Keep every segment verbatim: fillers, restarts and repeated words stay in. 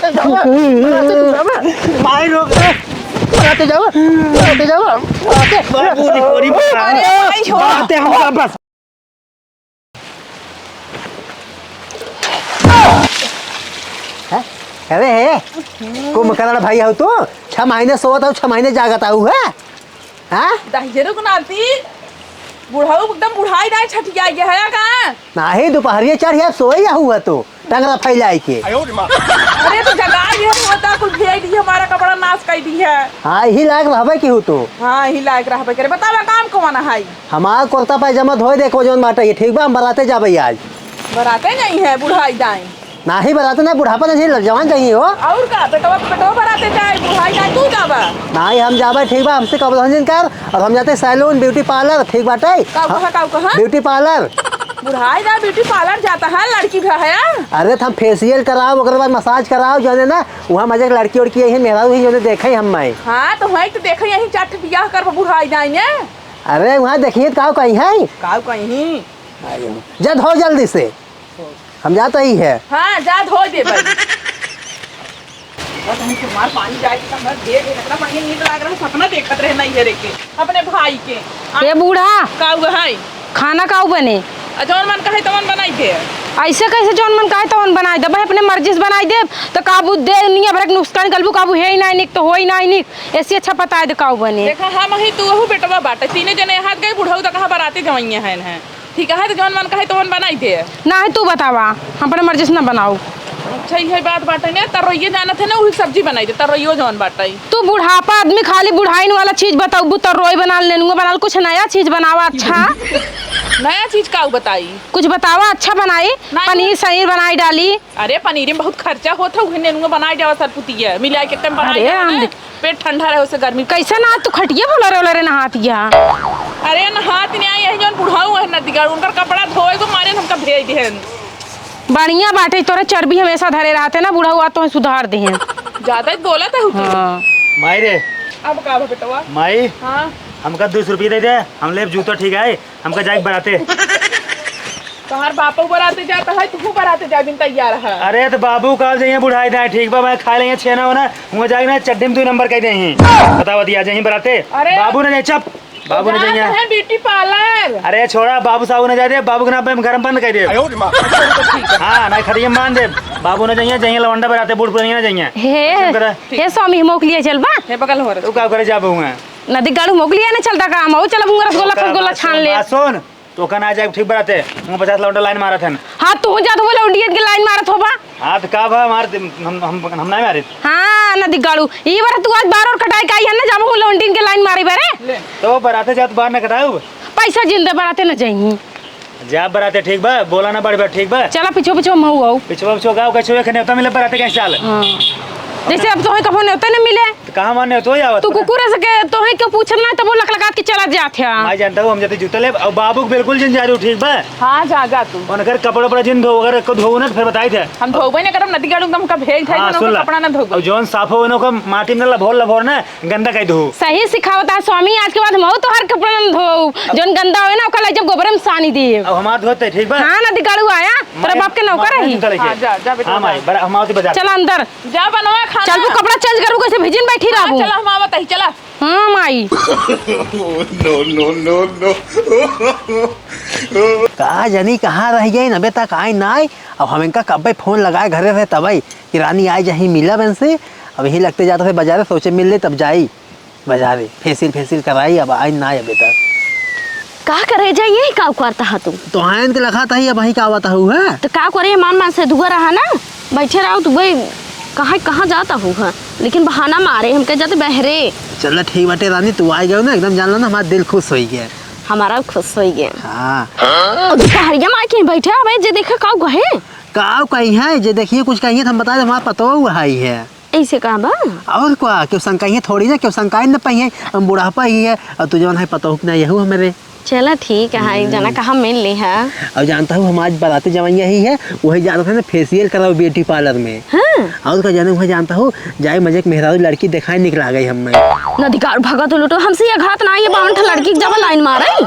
बराते जावा, बराते जावा, बराते जावा, बराते। बाबू रे, तोरी बाबू। अरे, भाई, छोड़। बराते हम बस। हैं? अरे हे, कुंभकर्ण भाई हो तू? छह महीने सोवत हो, छह महीने जागत हो, है? हाँ? दहिजरू के नाती, बुढ़ऊ एकदम बुढ़ाई दाई छठिया गया है का? नाही, दुपहरिया चढ़ गया, सोई या हुआ तो, टंगरा फैलाई के। अरे तो जगाई है, हुआ तो कुल भेज दी, हमारा कपड़ा नाश कर दी है। हाँ, यही लायक रहबे की हूँ तो। हाँ, यही लायक रहबे करे। बतावा काम कौन है? हमार कुर्ता पैजामा धोए देखो जौन बाटे, ये ठीक बा, हम बराते जाबे आज। बराते नहीं है, बुढ़ाई दाई। नाही बराते ना, बुढ़ापा नहीं, जवान चाहिए हो। और का, बेटवा, बेटवा बराते जाए, बुढ़ाई जाए, तू जाबा? नाही, हम जाबे, ठीक बा, हमसे कब समझिन कर, और हम जाते सैलून, ब्यूटी पार्लर, ठीक बाटे? का कहा, का कहा? ब्यूटी पार्लर। बुढ़ाई जाए, ब्यूटी पार्लर जाता है, लड़की भी है। अरे, तो हम फेशियल कराओ, ओकर बाद मसाज कराओ, जाने ना, वहाँ मजे के लड़की उड़की यही मेहरारू ही, जाने देखे हम मैं। हाँ, तो वहीं तो देखे, यहीं चार ठे बियाह कर बुढ़ाई जाए ने। अरे, वहाँ देखिए, तो काऊ कहीं है? काऊ कहीं? जद हो जल्दी से। हम जात ही है। हाँ, जा धो दे भाई। बस हम तुम्हार पानी जाए के कमर दे दे, इतना बढ़िया नींद लाग रहा है, सपना देखत रहे नहीं है रे के, अपने भाई के। आ, ए बूढ़ा, का हुआ है? खाना का बने? आ, जौन मन कहे तवन बनाई दे। ऐसे कैसे जौन मन कहे तवन बनाई दे? भाई अपने मर्जी से बनाई दे, तो काबू दे निया भरक नुस्कान कलबू काबू है ही नहीं निक तो हो ही नहीं निक। ऐसे अच्छा पता है तो काऊ बने? देखा हम ही तू हूँ बेटवा बाटे, तीने जने हाथ गए बुढ़ऊ तो कहाँ बराती जवैया है, हैं? ठीक है, तो जौन मन कहे तवन बनाई दे। नाही, तू बतावा, हम अपने मर्जी से ना बनाऊ। अच्छा, इहे बात बाटे ने, तरोइये जानत है ना, उही सब्जी बनाई दे, तरोइयो जौन बाटे। तू बुढ़ापा आदमी खाली बुढ़ाइन वाला चीज बताऊ, तरोई बना ले, नेनुआ बना ले, कुछ नया चीज बनावा अच्छा। नया चीज काऊ बताई? कुछ बतावा अच्छा बनाई, नाही। पनीर सनीर बनाई डाली। अरे पनीर में बहुत खर्चा होत है, उहे नेनुआ बनाई देवा सरपुतिया, मिला के एकदम बनाई अरे देवा हम ना। देख- पेट ठंडा रहे, उसे गर्मी। कैसे ना तू खटिया बोला रे, बोला रे नहातिया। अरे नहात नहीं आई, यही जौन बुढ़ाऊ है नदीगढ़, उनकर कपड़ा धोए को मारे हमका भेज दिहन। बढ़िया बाटे, तोरे चर्बी हमेशा धरे रहते ना, बुढ़ाऊ आ तो सुधार दिहन। ज्यादा ही बोला था तू। हाँ। माई रे। अब का बा बेटवा? माई, हाँ। हमका दो सौ रुपये दे दे, हम लेब जूता, ठीक है? हमका जाए के बराते। तोहार बापू बराते जाता है, तू बराते जाए बिन तैयार है। अरे तो बाबू काल जाइए बुढ़ाई दाए, ठीक बा, मैं खा लेंगे छेना होना, हुआ जाए ना चड्डी में दो नंबर कह दे ही। बतावा दिया जाए बराते। अरे। बाबू ने नहीं चप, बाबू ने जात जाइए। है ब्यूटी पार्लर। अरे छोड़ा, बाबू साहब ने जाए दे, बाबू के नाम पे हम घर में बंद कर दे। हाँ, नहीं खड़िए मान दे, बाबू ने जाइए, जाइए लवंडा बराते, बूढ़ पुरानिया ना जाइए। हे, चुप करा। हे स्वामी, मोक लिए चल बा। हे बगल हो रहा। तू का करे जाबे हुआ? नदी गाड़ू मोक लिए ना चलता काम, आओ चल अब रसगुल्ला, तो का रसगुल्ला बात छान सुन, ले। बात सुन। तो ओका ना जाए ठीक बराते, वहाँ पचास लौंडा लाइन मारत हन। हाँ, तू जात हो लौंडियन के लाइन मारत हो बा। हाँ, तो का बा हमार, हम, हम, हम ना मारे। हाँ, नदी गाड़ू, ई बार तू आज बार और कटाई का आई है ना, जाबो लौंडियन के लाइन मारे बारे। ले। तो बराते जात बार ना कटाऊ। पैसा जिंदे बराते न जाई। जा बराते ठीक बा, बोला ना बड़ी बा, ठीक बा। चला पिछो पिछो महू आओ। पिछो पिछो गाँव का छुए के नेवता मिले बराते कैसे चाल? हाँ। जैसे अब तोहे कबो नेवता न मिले। तो कहाँ माने तो आवत तू बा? कुकुर से के तोहे क्यों पूछत ना, तब वो लक लगात के चला जात है। मैं जानता हूँ, हम जाते जूता लेब। और बाबू के बिल्कुल जिन जा रही हो, ठीक बा? हाँ, जा, जा तू। उनकर कपड़ा उपड़ा जिन धो, अगर को धोऊ ना तो फिर बताई थे। हम धोबे ना करब, नदी गाड़ू तुमका भेज थे, हाँ, उनका सुन ला। कपड़ा ना धोबे। और जौन साफ हो, उनको माटी में लभोर, लभोर ना, गंदा कह दो। सही सिखावत है स्वामी, आज के बाद महू तोहार कपड़ा ना धोऊ। जौन गंदा होए ना, ओकर ले जब गोबर में सानी देब। अब हमार धोते, ठीक बा? हाँ, नदी गाड़ू आया, तोरा मैं, बाप के नौकर मैं रही। जूता लेके। हाँ, जा, जा बेटा, हाँ, जा। माई, बड़ा, हम आवत बा जा। चल अंदर। जा बनवा खाना। चल, तू कपड़ा चेंज करू, कैसे भिजिन बैठी हाँ, रहबू। चल, हम आवत ही, चला। हाँ, माई। No, no, no, no। का जानी कहाँ रह गई, अबे तक आई ना आई। अब हम इनका कब्बे फोन लगाए घरे रहे तबई कि रानी आई जाही मिला बन से। अब यही लगते जाते थे बाजारे, सोचे मिल ले तब जाई। बाजारे फेसियल फेसियल कराई, अब आई ना अबे तक। का करे जाइए, का करता है तू? तो हाँ, इनके लखा था ही, अब वही का आवता हूँ, है? तो का करे, मान मान से दुआ रहा ना, बैठे रहो तू भाई, कहाँ, कहाँ जाता हूँ, है? लेकिन बहाना मारे, हम कह जाते बहरे। चल ठीक बाटे रानी, तू आ गयो ना, एकदम जान लो ना, हमारा दिल खुश हो गया। हमारा खुश हो गया। हाँ। अब दुपहरिया में आके बैठे, अबे जे देखे काऊ कहे? काऊ कही है, जे देखिए कुछ कही है, तो हम बता दे, हमारा पतो हुआ है। ऐसे का बा? और का, क्यों शंकाई है थोड़ी ना, क्यों शंकाई न पाई है, हम बुढ़ापा ही है, और तू जवन है पतोह के ना यहू हमरे। चला ठीक है, एक जना हम्म। कहाँ मिल ली है। और जानता हूँ, हम आज बराती जवैया ही है, वही जात है ना फेसियल कराओ ब्यूटी पार्लर में। हाँ। और का जाने, वही जानता हूँ, जाए मजे के मेहरारू लड़की देखाए निकला गई हम में। नदी का भगत उलटो, हमसे ये घात ना, ये बावन ठा लड़की के जब लाइन मारे।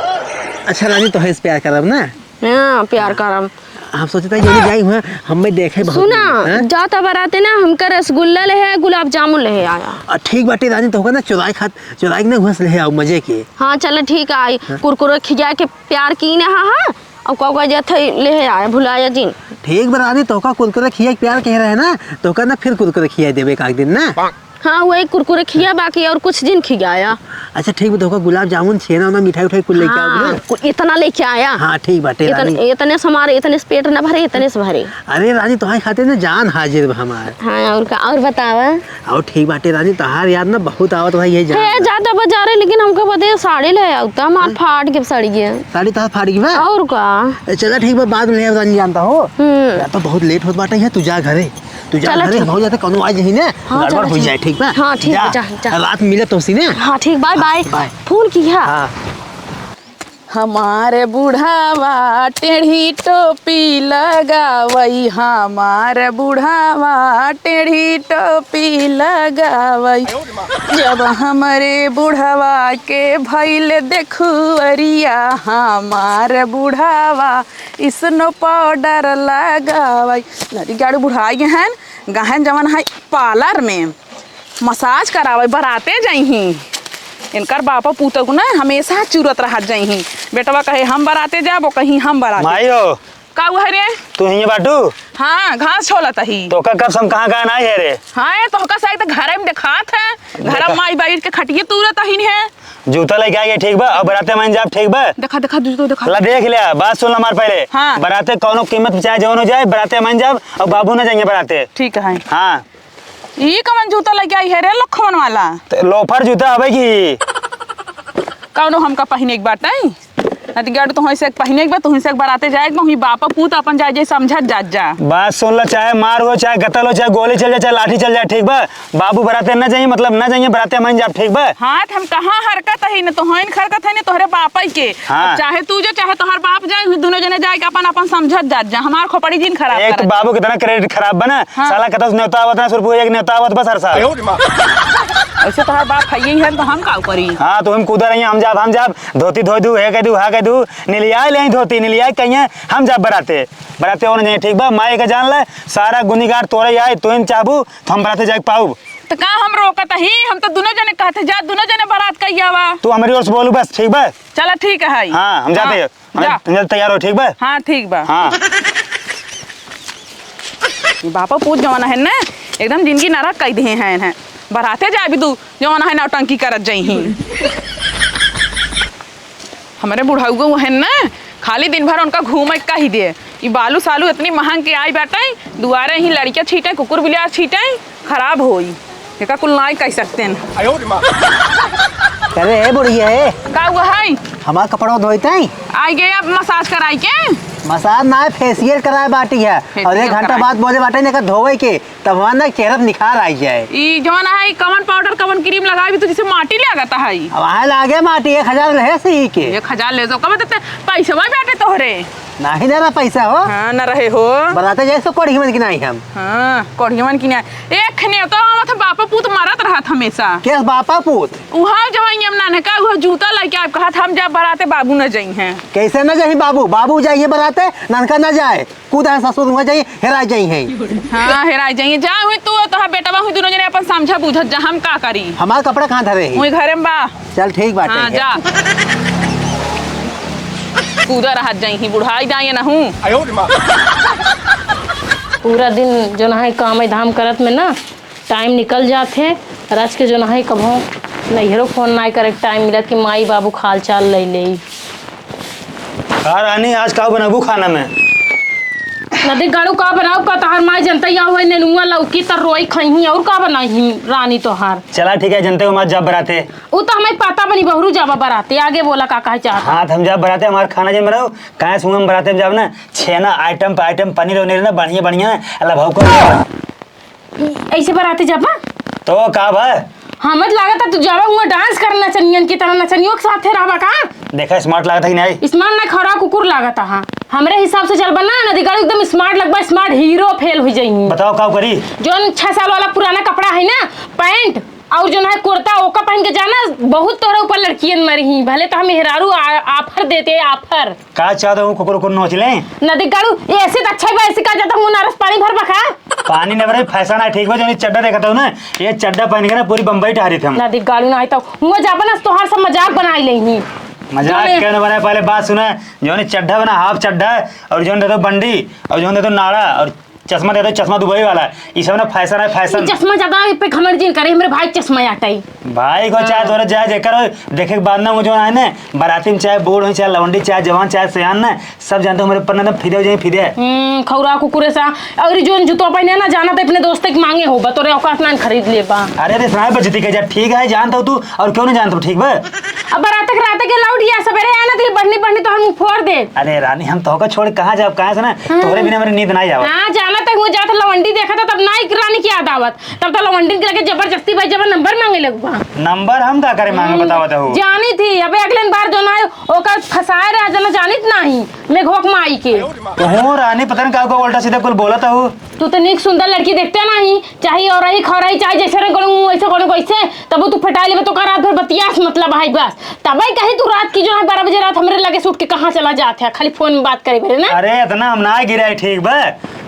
अच्छा रानी, तो है इस प्यार करब ना? हाँ, प्यार करब। हम सोचत है, जल्दी जाई हुआ, हमें देखे बहुत सुना, दिन, हैं? जाता बराते ना, हमका रसगुल्ला लेहे आया, गुलाब जामुन लेहे आया। आ, ठीक बाटे रानी, तो होगा ना, चुराए खात, चुराए के ना हुआ से लेहे आओ, मजे के। हाँ, चला ठीक है, आई। हाँ। कुरकुरे खिया के प्यार की ना, हाँ, हाँ, और कौका जथे लेहे आया, भुलाया जिन। ठीक बा रानी, तोका कुरकुरे खिया के प्यार कह रहे हैं ना, तोका ना फिर कुरकुरे खिया देबे एक आध दिन ना। हाँ, वही कुरकुरे खिया, बाकी और कुछ दिन खियाया। अच्छा, ठीक बा, तो ओका गुलाब जामुन, छेना उना, मिठाई उठाई कुल लेके आओ हाँ, ना। कु-, इतना लेके आया। हाँ, ठीक बाटे, इतन-, रानी। इतने से हमारे, इतने से पेट न भरे, इतने से भरे। अरे रानी, तोहार खातिर ना जान हाजिर बा हमार। हाँ, और का, और बतावा? और ठीक बाटे रानी, तोहार याद ना बहुत आवत रहा, यही जान हे, ना। जाता बाजारे, लेकिन हमका बदे साड़ी ले आउता, हमार हाँ? फाट के साड़ी है। साड़ी तोहार फाट गई बा? और का? ए, चला ठीक बा, बाद में ले आउब रानी, जानता हो। हम्म। यार, तो बहुत लेट होत बाटे, है, तू जा घरे। तू जा चला घरे, ठीक। हम हो जाते, कौनो आ जाही ना, हाँ, गड़बड़ चला, हो चला। जाए, ठीक बा? हाँ, ठीक जा, बा, जा, जा। रात मिले तोसी ने। हाँ, ठीक, बाय, हाँ, बाय। बाय। फोन किया। हाँ। हमार बुढ़ावा टेढ़ी टोपी लगावई, हमार बुढ़ावा टेढ़ी टोपी लगावई। जब हमरे बुढ़ावा के भइल देखुअरिया, हमार बुढ़ावा snow powder लगावई। नदी गाड़ू बुढ़ाई गहन, गहन जवन है parlour में massage करावई, बराते जइहीं। इनकर बापा पूतोहू ना हमेशा चुरत रहत जइहीं। बेटवा कहे हम बराते जाब, वो कहीं हम बराते। माई हो। का हुआ रे? तू हियाँ बाटू? हाँ, घास छोलत ही। तोका कब से हम कहाँ कहाँ ना है रे? हाँ, ये तोहका साइड घरे में देखात है। घर देखा। माई बैठ के खटिए तूरत ही है। जूता लेके आइए, ठीक बा? और बराते मान जाब, ठीक बा? देखा, देखा, जूता देखा। ला देख लिया, बात सुन ला हमार पहले। हाँ। बराते कौनो कीमत पे चाहे जौन हो जाए, बराते मान जाब और बाबू ना जाइए बराते। ठीक है। हाँ। ई कवन जूता लेके आई है रे लखवन वाला? ते लोफर जूता हवे की? कौनो हमका पहिने के बाटे? नती गाड़ू तोहई से पहिने के बा, तोहई से बराते जाए के बा, हुई बापा पूत अपन जाए जाए समझत जात जा। बात सुन ला, चाहे मार हो, चाहे गतल हो, चाहे गोली चल जाए, चाहे लाठी चल जाए, ठीक बा? बाबू बराते न जाइए, मतलब न जाइए, बराते हम जाब, ठीक बा? हाँ, त हम कहाँ हरकत ही न, तोहइन खरकत है न, तोहरे बापई के। हाँ। अब चाहे तू जो, चाहे तोहर बाप जाए, हुई दुनो जने जाए के अपन, अपन समझत जात जा, हमार खोपड़ी जिन खराब एक करत। बाबू कितना credit खराब बना, हाँ। साला कतौ से नेवता आवत ना, सिर्फ एक नेवता आवत बस हर साल। ऐसे तोहर बाप है ही है, तो हम का करी? हाँ, तो हम कूदा रही, हम जाब, हम जाब, धोती धोई दू, हे कह दू, हा कह दू, निलियाए ले आई धोती, निलियाए कहिए, हम जाब बराते। बराते होना चाहिए, ठीक बा? माई के जान ले, सारा गुनीगार तोरे आए, तू इन चाहबू, तो हम बराते जाए पाऊब। तो का हम रोकत ही? हम तो दुनो जने कहते जा, दुनो जने बरात कही आवा। तू हमारी ओर से बोलू बस, ठीक बा? चला ठीक है। हाँ, हम जाते हाँ, हैं। हम जा। हम जल्दी तैयार हो, ठीक बा? हाँ, ठीक बा। हाँ। ये बापा पूत जवन है ना, एकदम जिंदगी नरक कई दिहे हैं, हैं। बराते जाबी तू, जवन है नौटंकी करत जइहीं। हमरे बुढ़ऊ है ना, खाली दिन भर उनका घूमे कही दे। ई बालू सालू इतनी महंग के आई बाटे, दुआरे ही लड़कियां छीटे, कुकुर बिलार छीटे, खराब होई। एका कुल नाई कह सकते हैं। अरे ए बुढ़िया ए। का हुआ है? हमार कपड़ा धोइत है। आई गए अब massage कराई के? Massage ना है, facial कराए बाटी है। Facial और एक घंटा कराए। बाद बोले बाटे ने का धोवे के, तब हमार ना चेहरा पे निखार आई जाए। ई जवन है, कवन powder, कवन cream लगाई भी तो जैसे माटी लागत है। अब आए लागे माटी, एक हजार रहे सही के। एक हजार ले जाओ, कब देते पैसे वही बाटे तोहरे। नाही ना रहा पैसा हो। हाँ, ना रहे हो। बराते जैसे कोढ़ी मन की नाही हम। हाँ, कोढ़ी मन की नाही। एक नेवता आवत है, बापा पूत मारत रहत हमेशा। के बापा पूत? उहाँ जवाई हम नाने का, उहाँ जूता लेके आप कहत, हम जा बराते बाबू न जाई हैं। कैसे न जाई बाबू? बाबू जाइए बराते, ननका न जाए। कूदा है ससुर, उहाँ जाइए, हेरा जाई हैं। हाँ, हेरा जाइए। जा हुई तू, तोहार बेटवा हुई, दुनो जने अपन समझा बूझत जा, हम का करी? हमार कपड़ा कहाँ धरे हैं? वही घरे में बा। चल ठीक बाटे हाँ, है। जा। कूदा रहत जाई ही, बुढ़ाई जाए ना हूँ। पूरा दिन जो ना है काम धाम करत में ना टाइम निकल जात है। और आज के जो ना है कभो नैहरो फोन ना करे टाइम मिलत कि माई बाबू के हाल चाल ले ले। का रानी, आज का बनाबू खाना में? नदी गाड़ू का बनाऊ का, तहार माई जनता या हुए नेनुआ लौकी तर रोई खइही और का बनाई रानी तोहार। चला ठीक है, जनते हो मत जब बराते। उ तो हमें पता बनी, बहरू जाबा बराते। आगे बोला, का कहे चाहत? हाँ, त हम जब बराते हमार खाना जिन बनाओ, काहे सुन हम बराते में जाब ना, छेना आइटम पे आइटम, पनीर उनीर ना, बढ़िया बढ़िया, अल्लाह भाव को। ऐसे बराते जाबा? तो का बा? हमत लागत है तू जाबा हुआ डांस कर नचनियन की तरह, नचनियों के साथे रहबा का? देखा, स्मार्ट लागत है कि नहीं? स्मार्ट ना, खरा कुकुर लागत है। हमरे हिसाब से चलबा ना, नदी गाड़ू एकदम स्मार्ट लगबा, स्मार्ट हीरो फेल हुई जाई। बताओ का करी? जोन छह साल वाला पुराना कपड़ा है ना, पैंट, और जौन है कुर्ता, ओका पहन के जाना, बहुत तोहरे ऊपर लड़कियन मरी ही। भले तो हम मेहरारू आ-, offer देते, offer। का चाहत हूँ, कुकुर, कुकुर नोच लें? नदी गाड़ू, ऐसे तो अच्छा ही बा, ऐसे का जाता हूँ, नारस पानी भर बखा। पानी न भरे, fashion है, ठीक बा, जौन ई चड्डा देखत हूँ ना, ये चड्डा पहन के ना पूरी बम्बई टहरी थे हम। नदी गाड़ू ना आई तो, हुआ जाबा ना, तोहार सब मजाक बनाई ले ही। मजाक जौन क्यों न बनाए, पहले बात सुना, जौन ई चड्डा बना, half चड्डा, और जौन दे दो बंडी, और जौन दे दो नाड़ा, और चश्मा दे दो, चश्मा दुबई वाला। ई सब ना fashion है, fashion। चश्मा ज्यादा पे घमंड जिन करे, हमरे भाई के चश्मा आटई। भाई को चाहे तोरे चाहे जेकर हो, देखे के बाद ना वो जो है ना, बराती में चाहे बूढ़ हो, चाहे लवंडी, चाहे जवान, चाहे सयान ना, सब जानते हो हमरे ऊपर ना एकदम फिदे हो जाए, फिदे। हम्म, खौरा कुकुरे सा। और ई जोन जुतवा पहने ना, जाना तो अपने दोस्त के मांगे हो, बा तोरे औकात ना खरीद ले बा। अरे रे, सुनाए बजती के जा, ठीक है, जानता हूँ तू, और क्यों नहीं जानता हूँ, ठीक बा? अब रात के, रात के लौट गया, सवेरे आया ना तो ये बढ़नी, बढ़नी तो हम फोड़ दे। अरे रानी, हम तोहका छोड़ कहाँ जाब, कहाँ से ना, हाँ। तोहरे बिना मेरी नींद ना आवत। हाँ, जाना तक वो जात लवंडी देखा था, तब ना एक रानी की याद आवत, तब तो लवंडी के लगे जबरदस्ती भाई जबर नंबर मांगे लगबा। नंबर हम का करे मांगे, हम्म, बतावत हो। जानी थी, अबे अगले बार जो ना आयो, ओकर फंसाए रहा, जना जानित नाही, मेघवा के माई के। तो हो रानी, पता नहीं का को उल्टा सीधा कुल बोलत हो। तू तो नीक सुंदर लड़की देखते नाही, चाहे औरही खौरही, चाहे जैसे रंग करूँ, वैसे करूँ, वैसे, तब तू फटाई लेबे तो का रात भर बतियास मतलब है बस। तबे कही तू रात की जो है बारह बजे रात हमरे लगे से उठ के कहाँ चला जात है, खाली फोन में बात करे बरे ना। अरे इतना हम ना गिरा है, ठीक बा?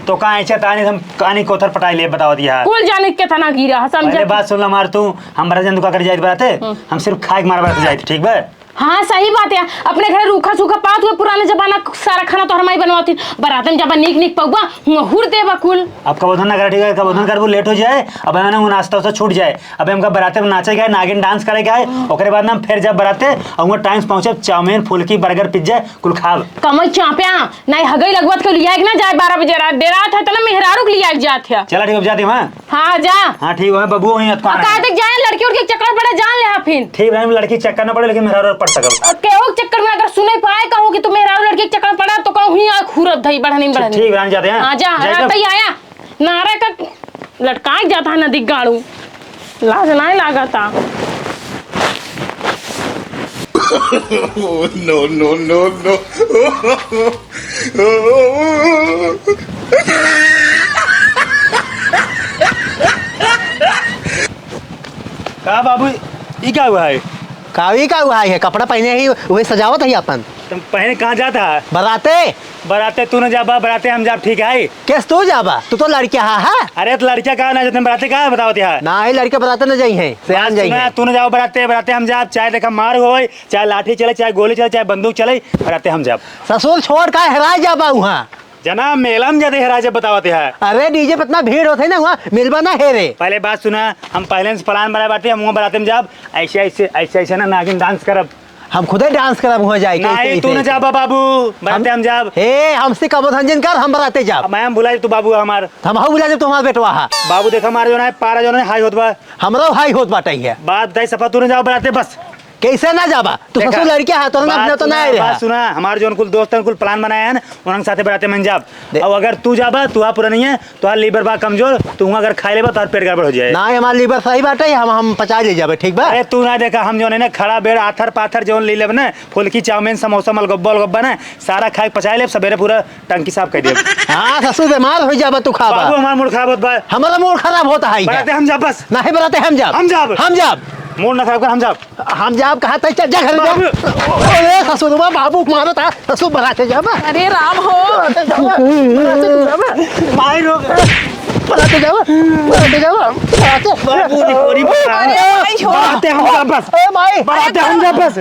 तो का ऐसे तानी हम कहानी कोथर पटाई ले बताओ दिया। कुल जाने के तना गिरा है, समझा पहले के। बात सुन ला हमार तू, हम बड़ा जन का कर जाइत बात है, हम्म। हम सिर्फ खाए के मारे बात जाइत, ठीक बा? हाँ, सही बात है। अपने घरे रूखा सूखा पात हुए, पुराने जमाना क सारा खाना तोहर माई बनवाती। बराते में जब नीक नीक पौबा, हुआ हुर देबा कुल। अब कबोधन ना करा, ठीक है, कबोधन करबू, लेट हो जाए। अब है ना, वो नाश्ता उस्ता छूट जाए। अब हमका बराते में नाचे के है, नागिन डांस करे के है। ओकरे बाद ना हम फिर जब बराते, और वो टाइम से पहुँचे, चाउमीन, फुल्की, बर्गर, पिज्जा, कुल खाब। कमई चाप्या, नहीं हगई लगवत के लिया के ना जाए बारह बजे रात, डेरात है तो ना मेहरारू के लिया के जात है। चला ठीक, अब जाते हैं, हाँ? हाँ, जा। हाँ, ठीक है, बबुआ वहीं अतका आ, है। काहे तक जाए, लड़की उड़की के चक्कर पड़े, जान ले हाँ फिर। ठीक है, लड़की के चक्कर ना पड़े, लेकिन मेहरारू पड़ सकब। और केहू के चक्कर में अगर सुने पाए कहूँ कि तू मेहरारू लड़की के चक्कर में पड़ा, तो कहूँ ही आँख हुरब धई, बढ़नी, बढ़नी। ठीक है, जाते हैं। हाँ, जा, जाए हाँ, तब। तई आया। नारा का लटकाए जाता है नदी गाड़ू। लाज नाहीं लागता। No, no, no, no। का बाबू, ई का हुआ है? का ई का हुआ है? कपड़ा पहने ही, वही सजावत है अपन। तुम पहने कहाँ जाता है? बराते। बराते तू न जाबा, बराते हम जाब, ठीक है? केस तू जाबा? तू तो लड़किया हा, हा? अरे तो लड़किया का ना, जतन बराते का बतावत है? ना, ही लड़के बराते न जाई हैं, सयान बात जाई सुना, हैं। तू न जाओ बराते, बराते हम जाब, चाहे देखा मार होई, चाहे लाठी चले, चाहे गोली चले, चाहे बंदूक चले, बराते हम जाब। ससुर छोड़ का हेराय जाबा उहाँ? जना मेला में जाते हेराय जब बतावत है। अरे डीजे पे इतना भीड़ होत है ना, उहाँ मिलबा ना हेरे। पहले बात सुना, हम पहले से प्लान बनाए बाटे, हम उहाँ बराते में जाब, ऐसे, ऐसे, ऐसे, ऐसे ना नागिन डांस करब। हम खुदे डांस करब उहाँ जाए के, नहीं, ऐसे, तू ऐसे, न ऐसे। जाबा बाबू, बराते हम, हम जाब। हे, हमसे कबो धंजन कर, हम बराते जाब। अब मैं हम बुलाई तू बाबू हमार। हम हाउ बुला जब तुम्हारा बेटवा हा। बाबू देख हमार जो ना है, पारा जो ना है, हाई होत बा। हमरो हाई होत बाटे है। बात बताई सफा, तू न जाओ बराते बस। कैसे ना जाबा? तू देखा, ससुर लड़किया हा, तोरा ना, बात अपना तो ना सुना, आए रहा। बात सुना, हमार जो कुल दोस्त हैं, कुल प्लान बनाए हैं ना, उनके साथे बराते में जाब। दे- अब अगर तू जाबा, तू आ पुरानी है, तोहार लीवर बा कमजोर, तू हुआं अगर खाए लेबा, तोहार पेट गड़बड़ हो जाए। ना, हमार लीवर सही बाटे, हम, हम पचा ले जाबे, ठीक बा? अरे तू ना देखा, हम जौन है ना खड़ा बेड़, आथर पाथर जौन ले लेब ना, फुल्की, चाउमीन, समोसा, मलगोब्बा, उलगोब्बा ना, सारा खाए के पचाए लेब, सबेरे पूरा टंकी साफ कर देब। हाँ, ससुर बीमार हो जाबा, तू खाबा। बाबू, हमार मूड खराब होत बा। हमारा मूड खराब होता है, बराते हम जाब बस। नहीं, बराते हम जाब। हम जाब। हम जाब। मूड ना खराब कर, हम जाब। हम जाब कहा तै, चल जा घर में जा। बाबू। अरे ससुरवा बाबू मारत है, ससुर बराते जाबा। अरे राम हो। बराते जाबा। बराते जाबा। माई लोग। बराते जाबा। बराते जाबा। बराते। बाबू रे, गोरी बता। अरे माई छोड़। बराते हम जाब बस। ए माई। बराते हम जाब बस।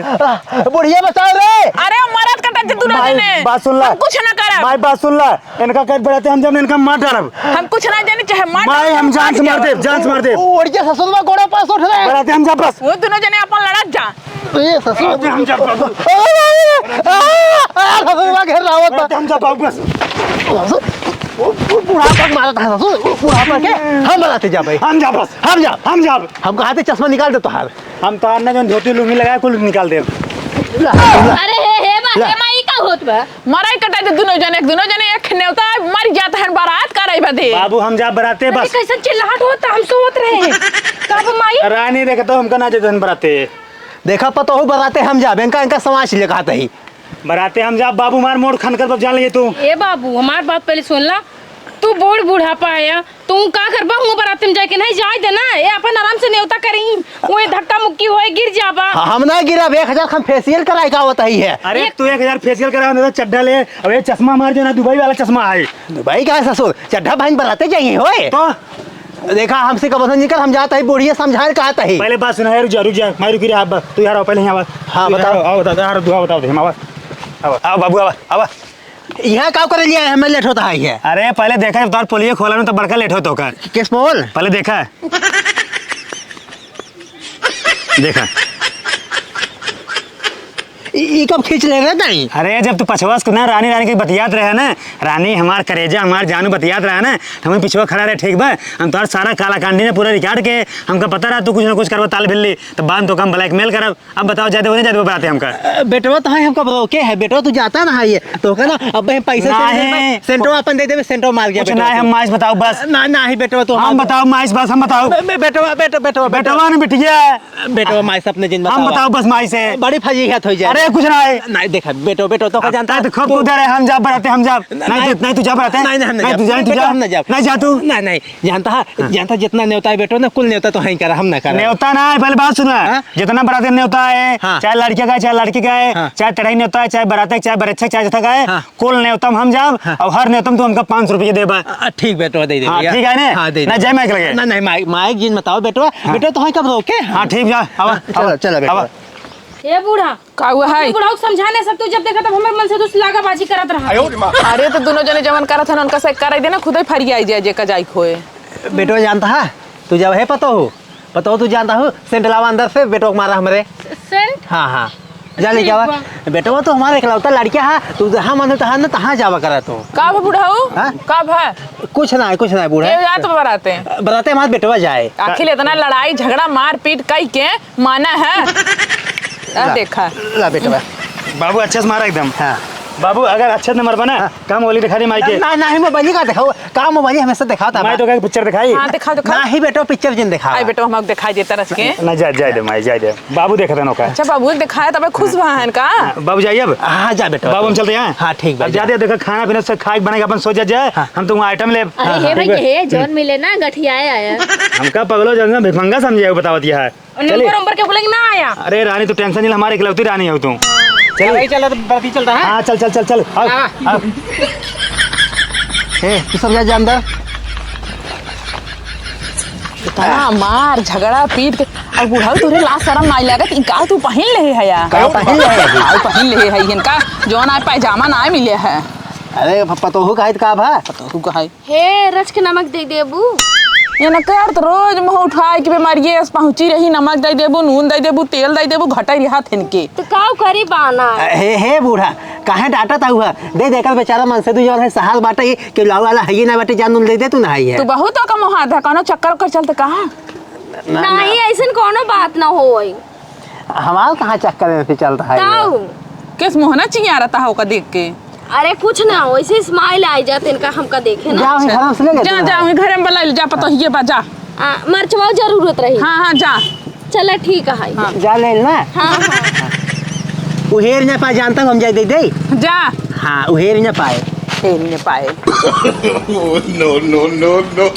बुढ़िया बचाओ रे। अरे मरद कटा दे तू माई, ने। बात सुन ला। हम कुछ ना करब। माई बात सुन ला। इनका कहे बराते हम जाब, इनका मार डालब। हम कुछ ना जानी, चाहे मार माई, डाल, हम जान से मार देब, जान से मार देब। ओ, ओढ़ के ससुर में गोड़े पास उठ रहे हैं। बराते हम जाब बस। वो दोनों जने अपन लड़त जा। ए, ससुर। बराते हम जाब बाबू। ए, ए, ए, ससुर में घेर रहा होता। बराते हम जाब बाबू बस। ससुर, वो, वो बुढ़ापा के मारत है ससुर, वो बुढ़ापा के। हम बराते जाबे। हम जाब बस। हम जाब। हम जाब। हम कहा थे चश्मा निकाल दे तोहार। हम तोहार ना जौन धोती लुंगी लगाए कुल निकाल देब। अरे हे, हे बा, ला। हे माई, ई का होत बा? मराई कटाई दे दुनो जने, दुनो जने एक नेवता मर जात हन बारात करे बदे। बाबू हम जाब बराते अरे बस। कैसन चिल्लाहट होत, हम सोवत रहे। का बा माई? रानी देखा तो हमका ना जात हन बराते। देखा पतोहू बराते हम जाब, इनका, इनका समाज ले कहत ही। बराते हम जाब बाबू, हमार मोड़ खन कर बब जान ले तू। ए बाबू, हमार बात पहले सुन ला। तू बूढ़ बुढ़ापा है, तू का करबा हुआ बराते में जाके? नहीं जाए देना, ए अपन आराम से नेवता करी। कि होए गिर जाबा। हाँ, हम ना गिरब, एक हजार हम facial कराए का आवत ही है। अरे, एक तू एक हजार facial करा, ना तो चड्ढा ले। अब ये चश्मा हमार जो ना दुबई वाला चश्मा है। दुबई का है ससुर? चड्ढा पहन बराते जाइए होए। तो? देखा, हमसे कब नहीं कर, हम जाता ही बुढ़िया समझाए कहता ही। पहले बात सुना यार, रुक जा, रुक जा, मैं रुकी रहा, अब तू यार आओ, पहले यहाँ बात। हाँ, तू यार बताओ। आओ, आओ, बताओ, यार, तू आओ, बताओ, हम आवाज। आओ। आओ बाबू, आवा, आवा। यहाँ का करे लिया है, हमें लेट होता है ये। अरे, पहले देखा, जब तोर पोलियो खोला ना, तो बड़का लेट होता होकर। किस पोल? पहले देखा। देखा। ई, ई कब खींच ले रहे ताई? अरे, जब तू पछवा से ना रानी, रानी के बतियात रहे ना, रानी हमार करेजा, हमार जानू बतियात रहा ना, तो हमें पिछवा खड़ा रहे, ठीक बा? हम तोहार सारा काला कांडी ने पूरा record के, हमका पता रहा तू कुछ ना कुछ करबा ताल भिल्ली, तो बाद में तो हम blackmail करब। अब बताओ, जाते हो नहीं जाते हो बराते हमका? अ, बेटवा तो है हमका रोके है, बेटवा तू जाता ना है ये, तो का ना, अब हम पैसे से नहीं। सेंटो अपन दे देबे, सेंटो मार गया कुछ बेटवा ना है, तो। हम माइस बताओ बस। ना, ना ही बेटवा तू हम हमार बताओ माइस बस, हम बताओ। बे-, बे-, बेटवा, बेटवा, बेटवा, बेटवा। बेटवा ना बिटिया। बेटवा माई से अपने जिन हम बतावा। बताओ बस माई से। बड़ी फजीहत हो जाए। अरे कुछ ना है। नहीं देखा, बेटो, बेटो, तो का अब जानता तक खूब तू उधर है, हम जा बराते, हम जा। नहीं, नहीं, नहीं, तू, नहीं, तू जा बराते। नहीं, नहीं, हम नहीं नहीं, जा। तू जा, तू बेटो, जा। हम नहीं जा। नहीं जा तू। नहीं, नहीं, जानता है, हाँ। जानता जितना नेवता है बेटो ना, कुल नेवता तो है ही करा, हम ना करा। नेवता ना है, पहले बात सुना। हाँ? जितना बराते नेवता है, हाँ। चाहे लड़के का है, चाहे लड़की का है, हाँ। चाहे तड़ई नेवता है, चाहे बराते, चाहे बरच्छे, चाहे जथा का है, हाँ। कुल नेवतम हम जाब, हाँ। और हर नेवतम तू हमका पाँच सौ रुपये देबा। अ, अ, ठीक बेटवा, दे दे हाँ, भैया। ठीक है ने? हाँ, दे दे। ना, जय माइक लगे। ना, नहीं, माइक, माइक जिन बताओ बेटवा, हाँ। बेटवा तो है कब रोके? हाँ, ठीक जा, आवा, हाँ, चलो, आवा, चलो बेटवा। आवा। ए बूढ़ा, का हुआ है? तू बुढ़ऊ के समझा नहीं सकतू, जब देखा तब हमरे मन से तू लागाबाजी करत रहा। अरे तो दोनों जने जवन करत हन, उनका से कराई देना, खुदे फरियाई जाए, जेका जाई खोए। बेटवा जानता है, तू जब है पतो हो, पतो हो, तू जानता हो, सेंट लावा अंदर से, बेटवा को मारा हमरे। सेंट? हाँ, हाँ। जा लेके आवा। ठीक बा। बेटवा तो हमारा इकलौता लड़का है, तू जहाँ मन हो तहाँ न तहाँ जावा करा तू। का भा बुढ़ऊ? हाँ? का भा? कुछ ना है, कुछ ना है बूढ़ा। के जात बराते? बराते हमारे बेटवा जाए। आखिर इतना लड़ाई झगड़ा मारपीट कई के माना है। आ ला, देखा। ला बेटवा। बाबू अच्छे से मारा एकदम। हाँ। बाबू अगर अच्छे से न मरबा ना, हाँ। का मोबाइल दिखा दे माई के। ना, ना, मोबाइल का दिखाओ। का मोबाइल हमेशा दिखाता माई बा। तो का पिक्चर दिखाई? हाँ, दिखाओ, दिखाओ। ना ही बेटो, पिक्चर जिन दिखाओ। आई बेटो, हम दिखाई देता रस के। ना, जा, जाए दे माई, जाए दे। बाबू देखत हन ओका। अच्छा, बाबू देखाए तबे खुश भा हन का? हाँ, बाबू जाइए अब। हाँ, जा बेटो। बाबू हम चलते हैं। हाँ, ठीक बा, अब जा। जाते देखा खाना पीना से खाए बनाए अपन सो जा जाए। हाँ। हम तो वहाँ आइटम लेब। अरे हाँ, हे ठीक भाई, बा। हे जौन मिले ना गठियाए आया। हमका पगलो जौन भिखमंगा समझे बतावत यह है। और चलिए। नंबर उंबर के बोले कि ना आया। अरे रानी, तू टेंशन नहीं, हमारे इकलौती रानी हो तू। चल। चल, चल, तो बराती चलता है। हाँ, चल, चल, चल, चल। आओ, हाँ। आओ। ए, तू सब जा, जा अंदर। इतना मार, झगड़ा, पीट के, और बुढ़ऊ तोरे लाज शरम नाई लागत, ई का तू पहिन लेहे है या? का पहिन लेहे है? का पहिन लेहे है इनका? जौन आए पैजामा नाई मिले है। अरे, प-, पतोहू का है त का भा? पतोहू का है। हे, रच के नमक दे देबू। ये न कर, तो रोज मुँह उठाए के बीमारिये से पहुँची रही, नमक दे देबू, नून दे देबू, तेल दे देबू, घटाई रहा थे इनके। तो काऊ करी बाना? हे, हे बूढ़ा, काहे डांटत हऊ है? दे दे, एकर बेचारा मन से दू जौन है, सहार बाटे, के लाऊ वाला है ही ना बाटे, जान नून दे दे, तू ना है। तू बहुत ओका मोहात है, कौनो चक्कर ओकर चलते कहा? ना, ना। नहीं, ऐसन कौनो बात ना होई। हमार कहाँ चक्कर में से चल रहा है ये? ताऊ। केस मोहना चिया रहता है ओका देख के। अरे कुछ ना, वैसे smile आ जात इनका हमका देखे ना। जाओ, अच्छा। घर से ले ले जा, तू। जा, वहीं घर में बुला ले, जा, पतोहिए बा, जा। आ, मरचवा जरूरत रही। हाँ, हाँ, जा। चला ठीक है। हाँ। जा ले ना। हाँ, हाँ। उहेर ना पाए जानता हम जाए दे दे। जा। हाँ, उहेर ना पाए। हेर ना पाए। No, no, no, no।